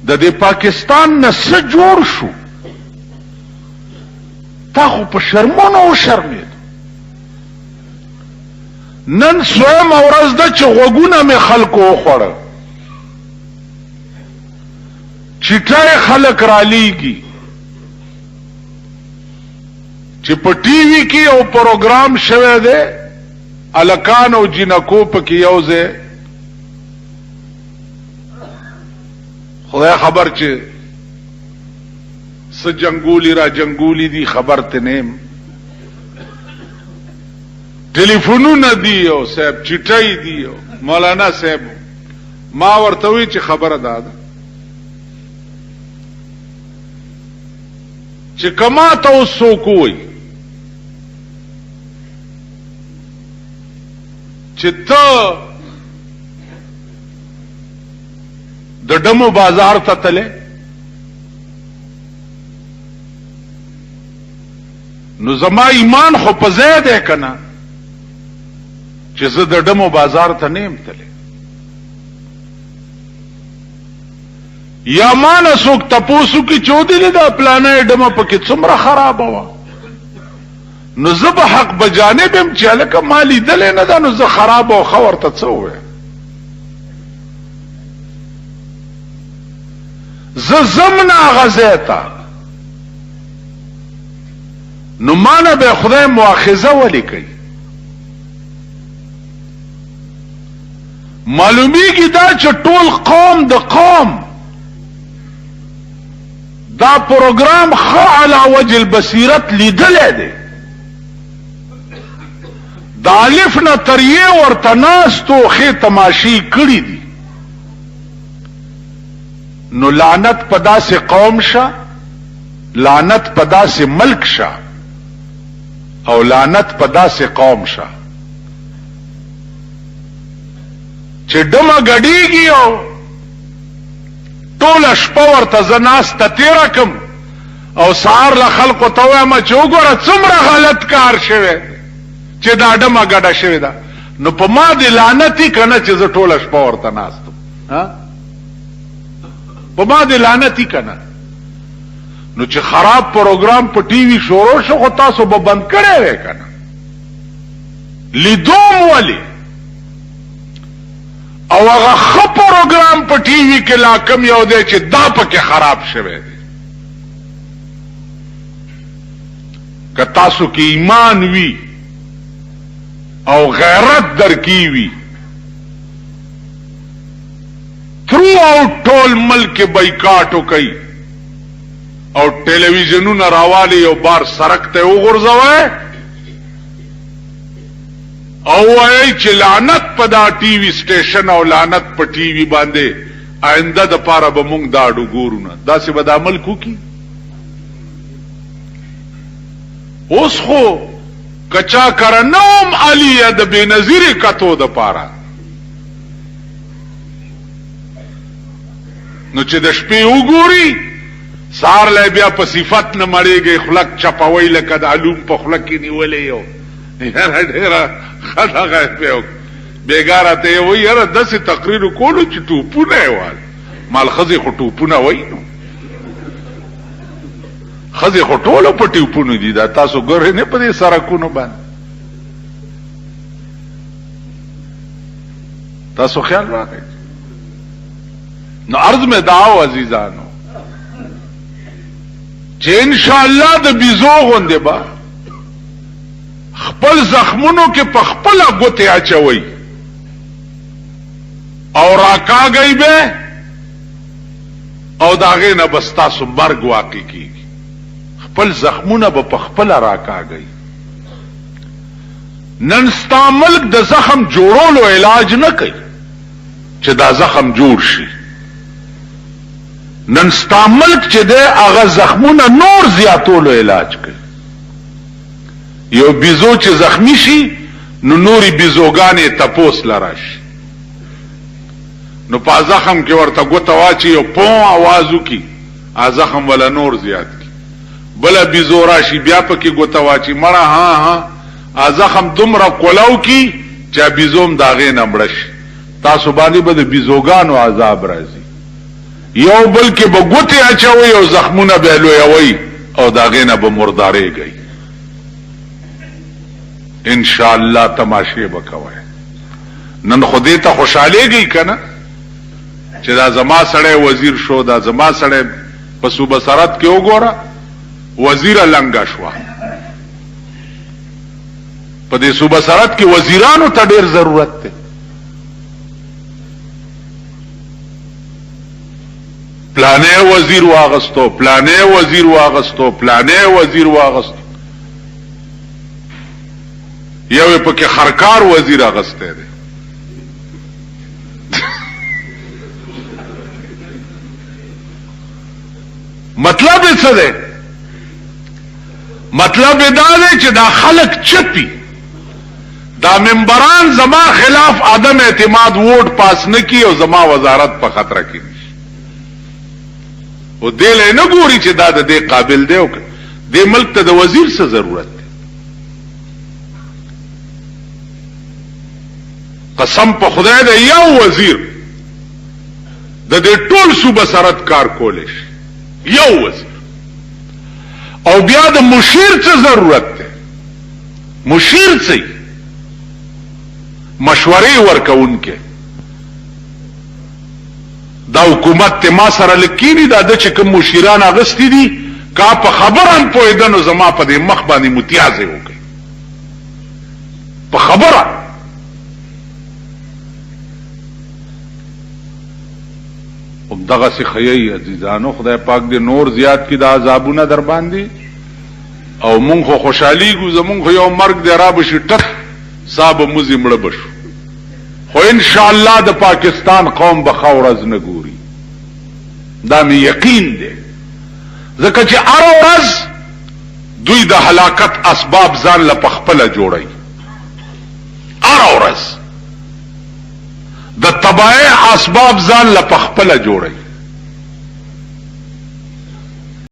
د دې پاکستان نه څه جوړ شو؟ تا خو په شرمونو وشرمېد. نن څویمه ورځ ده چې غوږونه مې خلکو وخوړه، چټۍ خلک رالیږي چې په ټي وي کې یو پروګرام شوی دی، هلکان او جینکو پکې یو ځای، خدای خبر چې څه جنګولي را جنګولي دي، خبر ته نه یم. ټلیفونونه دي او صاحب چټۍ دي او مولانا صاحب، ما ورته وی چې خبره دا ده چې کما ته اوس څوک ووایي چې ته د ډمو بازار ته تلې، نو زما ایمان خو په ځای دی که نه چې زه د ډمو بازار ته نه یم تللی؟ یا ما نه څوک تپوس وکړي چې ودې دا پلانۍ ډمه پکې څومره خرابه وه، نو زه به حق به جانب یم چې هلکه ما لیدلې نه ده، نو زه خرابه او ښه ورته څه ووایم؟ زه ځم نه هغه ځای ته، نو ما نه به خدای مؤاخذه ولې کوي؟ معلومیږي دا چې ټول قوم د قوم دا پروګرام ښه علی وجه البصیرت لیدلی دی، د الف نه تر یې ورته ناستو ښې تماشې کړي دي. نو لعنت په داسې قوم شه، لعنت په داسې ملک شه، او لعنت په داسې قوم شه چې ډمه ګډیږي او ټوله شپه ورته زه ناسته تېره کم او سهار له خلکو ته وایم چې وګوره څومره غلط کار شوی چې دا ډمه ګډه شوې ده، نو په ما دې لعنتي که نه چې زه ټوله شپه ورته ناست وم؟ په ما دې لعنتي که نه؟ نو چې خراب پروګرام په ټي وي شروع شو خو تاسو به بند کړی وی که نه؟ لیدوم ولې؟ او هغه ښه پروګرام په ټي وي کې لا کوم یو دی چې دا پکې خراب شوی دی؟ که تاسو کې ایمان وي او غیرت درکې وي، تھرو آؤٹ ټول ملک کې بایکاټ وکړئ او ټلویزیونونه راوالي او بار سرک ته وغورځوئ او وایي چې لعنت په دا ټي وي سټیشن او لعنت په ټي وي باندې، آینده د پاره به مونږ دا اډو ګورو نه. داسې به دا ملک وکړي؟ اوس خو که چا کره نه هم علي یا د بېنظیرې کتو د پاره، نو چې د شپې وګوري سهار له بیا په صفت نه مړېږي، خلک چپوي لکه د علوم په خوله کې نیولې یو. یاره ډېره ښه دغه یې پرې وکړه. بېګا راته یې وایي یاره داسې تقریر کولو چې ټوپونه یې وال. مال ښځې خو ټوپونه وایي، نو ښځې خو ټولو په ټوپونو دي، دا تاسو ګورئ نه په دې سړکونو باندې. تاسو خیال راغی؟ نو عرض مې دا و عزیزانو چې ان شاء الله د بیزو غوندې به خپل زخمونو کې په خپله ګوتې اچوئ او راکاږئ به او د هغې نه به ستاسو مرګ واقع کیږي. خپل زخمونه به په خپله راکاږئ. نن ستا ملک د زخم جوړولو علاج نه کوي چې دا زخم جوړ شي. نن ستا ملک چې دی هغه زخمونه نور زیاتولو علاج کوي. یو بیزو چې زخمی شي نو نورې بیزوګانې تپوس له راشي، نو په زخم کې ورته ګوته واچي او پون आवाज وکړي، ا زخم ولا نور زیات کی. بله بیزو راشي بیا پکې ګوته واچي، مړه ها ها، ا زخم دومره کولاو کی چې بیزو هم د هغې نه مړه شي. تاسو باندې به د بیزوګانو عذاب راځي. یو بل کې به ګوتې اچوئ او زخمونه به لویوئ او د هغې نه به مردارېږئ. ان شاء الله تماشې به کوئ. نن خو دې ته خوشحالېږئ که نه چې دا زما سړی وزیر شو، دا زما سړی په صوبه سرحد کې وګوره وزیره لنګه شوه. په دې صوبه سرحد کې وزیرانو ته ډېر ضرورت دی. پلانې وزیر واغستو، پلانې وزیر واغستو، پلانې وزیر واغستو، یو یې پکې خرکار وزیر اغستی دی. مطلب یې څه دی؟ مطلب یې دا دی چې دا خلک چپي، دا ممبران زما خلاف عدم اعتماد ووټ پاس نه کی او زما وزارت په خطر کې نشي. او دې له نه ګوري چې دا د دې قابل دی او دې ملک ته د وزیر څه ضرورت دی. قسم په خدای دی یو وزیر د دې ټول صوبه سرت کار کولی شي، یو وزیر. او بیا د مشیر څه ضرورت دی؟ مشیر څه مشورې ورکوونکی دا حکومت ته ما سره لکینی، دا د چې کوم مشیران اغستی دي کا په خبره هم پوهېده نو زما په دې مخ باندې متیازې وکړي په خبره. همدغسې ښه یئ عزیزانو، خدای پاک دې نور زیات کړي دا عذابونه در باندې. او مونږ خو خوشحالیږو، زمونږ خو یو مرګ دی را به شي ټک سا به موزي مړه به شو، خو انشاءالله د پاکستان قوم به ښه ورځ نه ګوري، دا مې یقین دی. ځکه چې هره ورځ دوی د هلاکت اسباب ځان له په خپله جوړوي، هره ورځ د تباهۍ اسباب ځان له په خپله جوړوي.